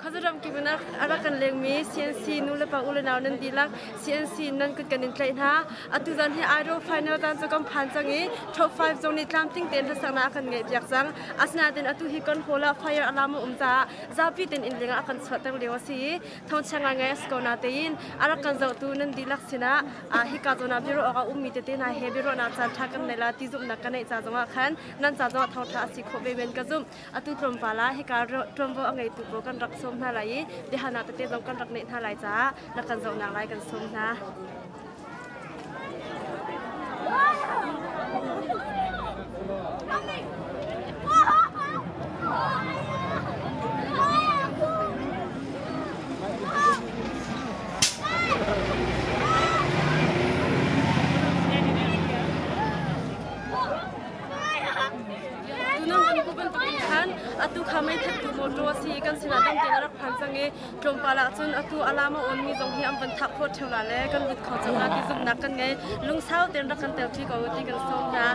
Khuazaram kip in a rak kan lengmi CNC nu le pa u le nau nan dihlak CNC nan kut kan in tlaih hna. Atu zan hi Idol final zan cu kan phan cang i top 5 zong nih tlamtling tein hlasaknak a kan ngeih piak cang. Asinain atu hi kan hall ah fire alarm a um caah zapi tein inn leng ah a kan chuahter lio a si i thawngchia ngaingai a si ko natein a rak kan zohtu nan dihlak sinah hika zawn ah biaruah awk a ummi tete hna he biaruahnak caan ṭha kan nei la ti zumhnak ka neih ca zongah khan nan ca zongah thawngṭha a si khawh ve men ka zumh. Atu tlawmpal ah hika ṭuanvo a ngeitu pawl kan rak sawm hna lai i biahalnak tete zong kan rak neih hna lai caah rak kan zohnak lai kan sawm hna. Tunang kan ku bantuk in khan atu kha meithattu motor a si i kan sinah dam tein a rak phan cang i tlawmpal ah cun atu alarm a on mi zong hi an van thah khawh ṭheo la le kan lut kho cang la ti zumhnak kan ngei. Lungsau tein rak kan tel ṭi ko u ti kan sawm hna.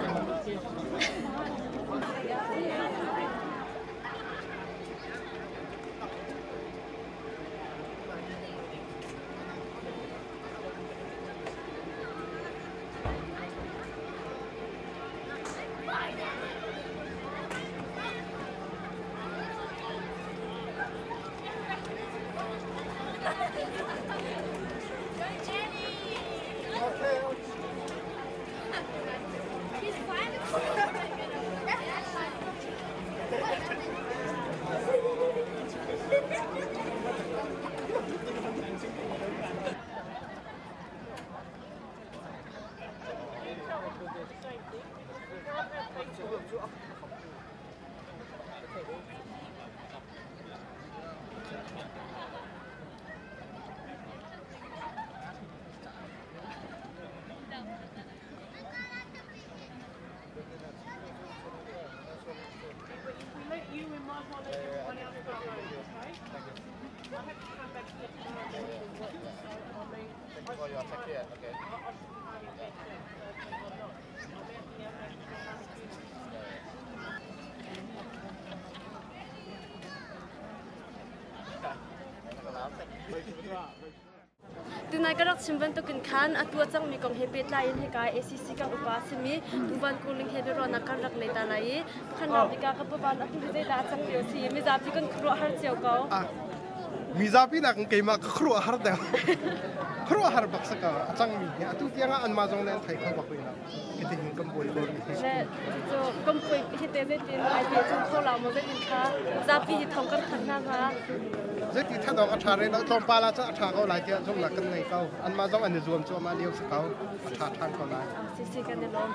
Tunai ka rak chim bantukin khan atu a cangmi kong he pehtlai in hika ACC kan upa a simi Tuvan Kuling he biaruahnak kan rak nei ta lai i khan ram bika ka pavan atu hi zeidah a cang lio si mizapi kan khuaruahhar cio ko. Mizapi nakin keimah ka khuaruahhar deuh. Khuaruahhar bak si ko. A cangmi hi atu tiang ah anmah zong nih an thei kho bak rih lo. Hitin hin kan buai ko rih. Le cu kan puai hi te zeitin ai pe chung kho la maw zeitin kha zapi hi thong kan thanh hna hnga. Zeiti thanh awk a ṭha rih lo. Tlawmpal ah cun a ṭha ko lai tiah zumhnak kan ngei ko. Anmah zong an i zuam cuahmah lio si ko. A ṭha ṭhan ko lai. Si si kan i lawm.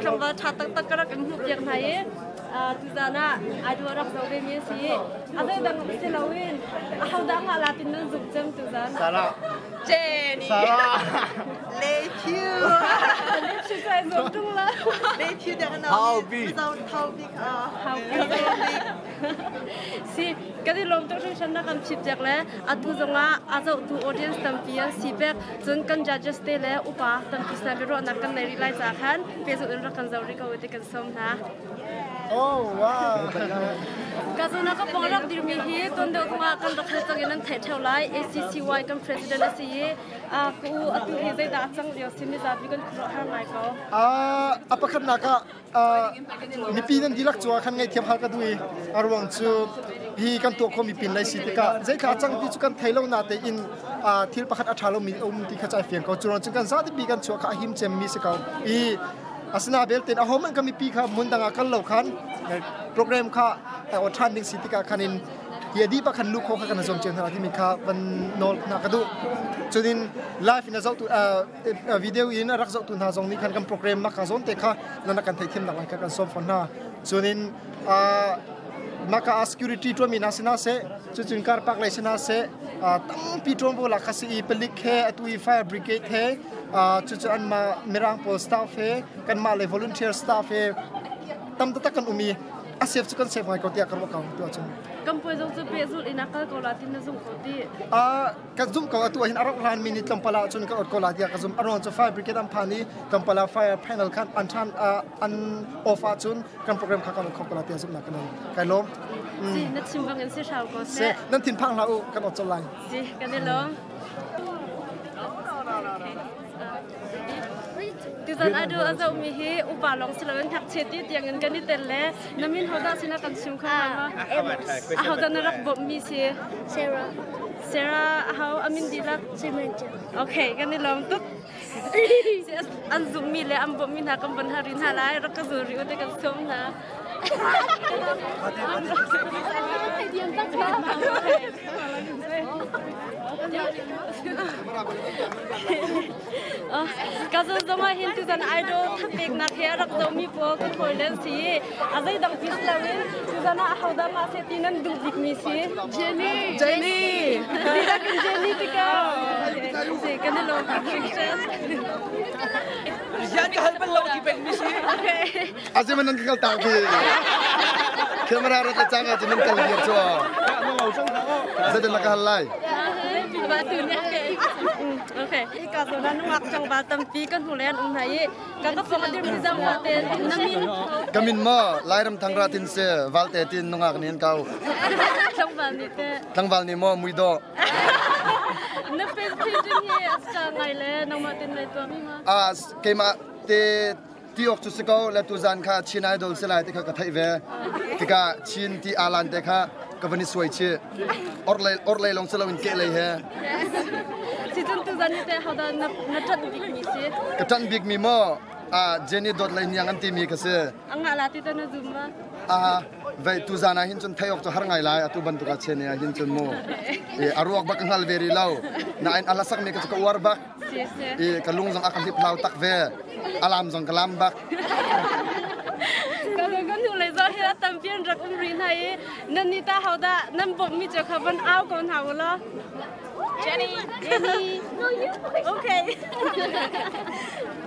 Tlangval ṭha taktak ka rak in hmuh piak hna i tuzan ah idol rak zoh ve mi a si. A zeidang si loin ahodah ngah la tin nan zumh cem tuzan? Sarah. Jenny. Sarah. Lei Thiu. Lei Thiu sai zuam tung la. Lei Thiu dang na. Hau bi. Hau bi ka. Hau bi. Si kan i lawm tuk hringhran na kan phit piak le atu zongah a zohtu audience tampi an si pek cun kan judges te le upa tampi sinah biaruahnak kan nei rih lai caah khan pehzulh in rak kan zoh rih ko ti kan sawm hna. Oh wow. Ka zona ka pong rak dirmi hi tuan deuh zongah kan rak hal cang in nan theih theo lai ACCY kan president a si i ka u atu hi zeidah a cang lio si mizapi kan khuaruahhar ngai ko. A pakhatnak ah mipi nan dihlak cungah khan ngaihthiam hal ka duh i a ruang cu hi kan tuah khomi pin lei si tikah zeithla cang ti cu kan thei lo na tein thil pakhat a ṭha lomi a um ti kha cai fiang ko cu ruang cun kan zapi kan chuah kha a him cemmi si ko i asina belte a homan kan mipi kha hmun dang ah kal lo khan program kha o ṭhan ding si tikah khan in hi adi pa khan lu kho kha kan zuam cio hna timi kha van nawl hna ka duh cunin live in a zohtu video in a rak zohtu hna zong nih khan kan program maka zawn te kha nan kan theithiam nak lai kha kan sawm fawn hna cunin maka security tuanmi hna sina seh cucun car park lei sina seh tampi tuanvo la kha si i palik he atu i fire brigade he cucu anmah mirang pawl staff he kanmah le volunteer staff he tam taktak kan um i. A safe cu kan safe ngai ko tiah ka ruah ko tu ahcun. Kan puai zong cu pehzulh in a kal ko la ti na zumh ko ti. A kan zumh ko atu hin a rauh hlan mi ni tlawmpal ah cun kan ot ko la tiah ka zumh. A ruang cu fire brigade an phan i tlawmpal ah fire panel khan an than an off ahcun kan program kha kan ot kho ko la tiah zumhnak ka nei. Kai lawm. Si na chim bang in si hau ko seh. Nan thin phang hlah u kan ot colh lai. Si kan i lawm. Tuzan adu a zohmi hi upa lawng si loin ngakchia ti tiangin kan i tel le na min hodah sinah kan chim kho hnga maw? Ahodah na rak bawmhmi si? Sarah. Sarah aho a min dihlak? Samantha. Okay, kan i lawm tuk. An zumhmi le an bawmhmi hna kan von hari hna lai rak ka zul rih u te kan sawm hna. Ka zon zong ah hin tuzan idol thapeknak he a rak zomi pawl kan hawi len si i a zeidang pi si loin tuzan ah ahodah mah seh ti nan duh bikmi si Jenny Jenny Dihlak in Jenny tika si kan i lawm hringhran Rian ka hal bal lo ti peng mi si. Okay. Aziman nan kal tak bi. Camera rat le chang ah nan kal viar chu. Zeden la ka hal lai. Okay. Ka zo na nungak chang ba tampi kan hmu len um nai ka ka pong adir mi zang wa te namin Kamin mo Lairam thangra tin se valte tin nungak nin kau. Tlangval ni te. Tlangval ni mo mui do. Na face painting hi aska ngai le nangmah tin nai tuah mi ma. Ah keimah te ti awk cu si ko le tuzan kha Chin Idol si lai ti kha ka theih ve tikah Chin ti alan te kha ka van i suai chih orhlei orhlei lawng si loin kehlei he Si cun tuzan ni te hodah na na ṭanh bikmi si ka ṭanh bikmi maw ah Jenny dawt lei niang an timi ka si a ngah la ti te na zum ma ah vei tuzan ah hin cun theih awk cu har ngai lai atu bantuk ah chen ah hin cun mu e a ruak bak ka hngal ve rih lo nain a hlasak mi ka cu ka uar bak i ka lung zong a ka hlip hlau tak ve alam zong ka lam bak kan hnu lei zaw hi a tampi an rak um rih hna i nan ni ta ho dah nan bawmh mi cu kha van au ko hna u law Jenny Jenny okay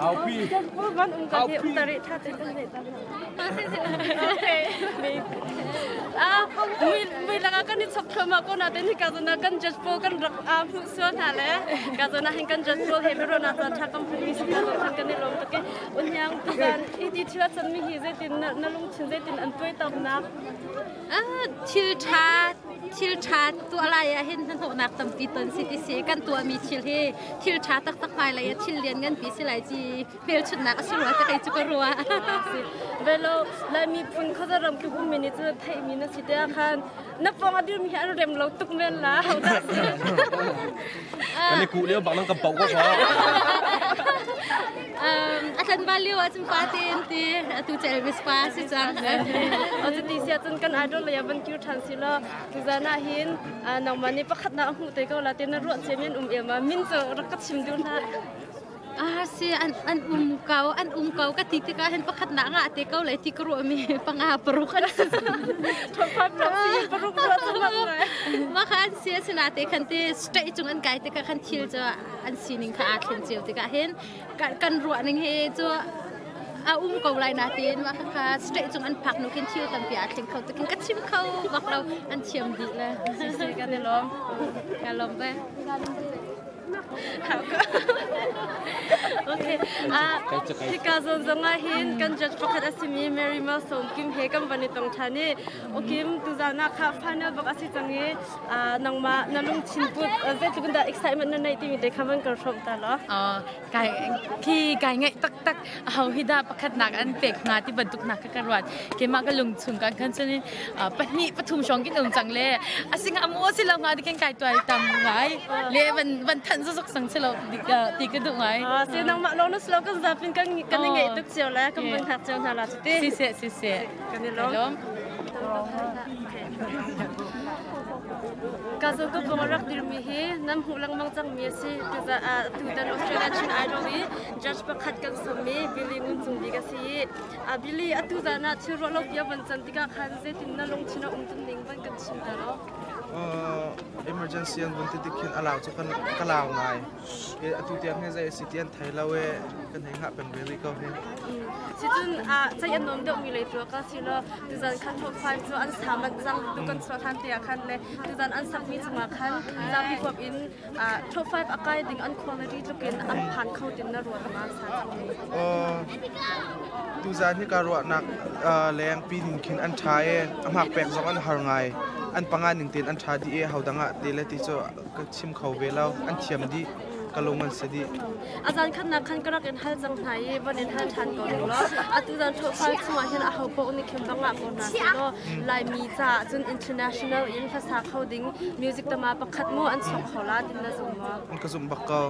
Aupi van um ka hi um tari tha te kan nei ta okay ah mui mui laka kan i chok thluahmah ko na ten hi ka zona kan judge po kan rak a hmuh sual hna le ka zona hin kan judge po he bero na caan tha kan hmuh mi si kan kan i lawm tuk i unyang tuzan i ti thil a can mi hi zeitin na lungthin zeitin an tuai tamnak Thil ṭha thil ṭha tuah lai ah hin hnahnawhnak tampi ton si ti si kan tuahmi thil hi thil ṭha taktak hmailei ah thil lian nganpi si lai ci hmelchunhnak a si rua te kei cu ka ruah. Velo Lai miphun khuaza ramkip ummi nih cu theihmi na si te ah khan na pawng a dirmi hi an rem lo tuk men la hodah si. Kan i kuh lio bak nang kan pau ko fa. A tlanval lio ah cun pa te an ti atu cu Elvis pa si cang. O cuti sia cun kan idol lei ah van kir ṭhan si law tuzan ah hin nangmah nih pakhat nak a hmuh te ko la ti na ruah cia mi an um em min cu rak ka chim duh hlah. Ah si an an um ko an um ko ka ti tikah hin pakhat nak ngah te ko lai ti ka ruah mi panga paruk an si. Paruk ruah cu mak ngai. Mah kha an si asina te khan ti straight cung an kai tikah khan thil cu an sining kha aa thlen cio tikah hin kan ruah ning hi cu a um ko lai na tiin mah kha straight cung an phak nu khin thil tampi aa thleng kho tukin ka chim kho bak lo an thiam dih le si kan i lawm ka lawm ve Okay. Hika zawn zong ah hin kan judge pakhat a simi Mary Malsom Kim he kan van i tong ṭhan i Okim tuzan ah kha final bak a si cang i nangmah na lungthin put zeitluk in dah excitement na neih timi te kha van kan hrawmh ta law. Kai khi kai ngaih taktak ho hi dah pakhatnak an pek hnga ti bantuk hna kha ka ruat keimah ka lung chung kan khan cun pahnih pathum hrawng kin um cang le asing amu si lo nga ti khin kai tuai tam ngai le van van than zuk sang si lo ti ka duh ngai si nangmah lo na slo kan zapin kan kan ngeih tuk cio le kan van hak cio hna la ti si se si se kan i lawm Ka zo ka bong rak dirmi hi nan hmuh lengmang cangmi a si. Cucaah tutan Australia Chin Idol i judge pakhat kan sawmmi Billy Ngun Cung Bik a si i Billy atu zan ah thil ruah lo bia van can tikah khan zeitin na lungthin a um ning van kan chim ta law. Emergency an vun ti tik khin a lau cu kan ka lau ngai. Atu tiang hi zei a si ti an thei lo e kan hei hngah peng ve rih ko hi. Sicun cei an nuam deuh mi lei tu ka si lo tuzan khan top 5 cu an sa manh cang tu kan chuah hlan te ah khan le tuzan an sak mi cungah khan zapi huap in top 5 a kai ding an quality tluk in an phan kho tin na ruat ma sa cang mi. Tuzan hi ka ruahnak leng pi ning khin an tha e a hmak pek zong an har ngai an panga ning ten an tha dih e ho dang ah te le ti cu ka chim kho ve lo an thiam dih ka lung an si dih. A zan khatnak khan ka rak in hal cang hna i von in hal ṭhan ko ning law atu zan ṭhawhfal chungah hin aho paoh nih khin va ngah ko hna seh law Laimi caah cun international in hlasa kho ding music tama pakhat mu an chuak kho la tin na zum maw? Ka zumh bak ko.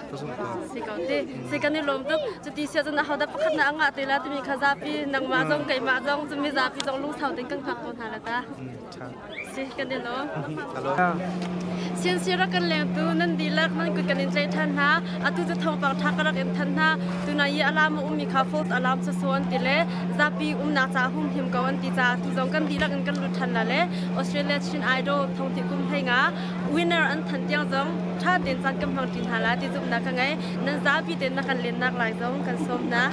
Ka zumh ko. Si ko ti. Si kan i lawm tuk. Cuti sia cun aho dah pakhat na angah te la timi kha zapi nangmah zong keimah zong cun mizapi zong lungsau tein kan hngak ko hna la ta. Si kan i lawm. Siansi rak kan lengtu nan dihlak nan kut kan in tlaih ṭhan hna. Atu cu thawngpang ṭha ka rak in thanh hna. Tunai i alarm a ummi kha false alarm saso an ti le zapi umnak caah humhim ko an ti caah tu zong kan dihlak in kan lut ṭhan la le Australia Chin Idol thongti kum 15 winner an thanh tiang zong ṭha tein caan kan hmang ṭi hna la ti zumhnak ka ngei. Nan zapi tein na kan lennak lai zong kan sawm hna.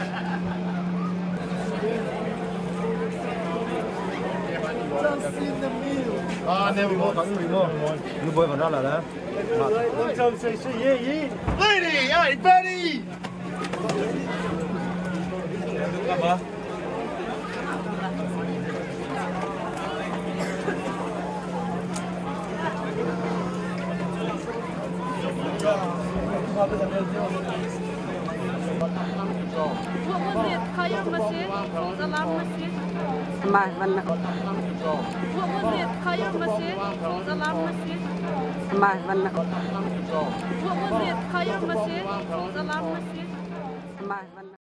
Ah, ne mo kan mo. Nu boy van la la. Lady, are you ready? What was it? Fire machine? False alarm machine? What was it? Fire machine? False alarm machine? What was it? Fire machine? False alarm machine?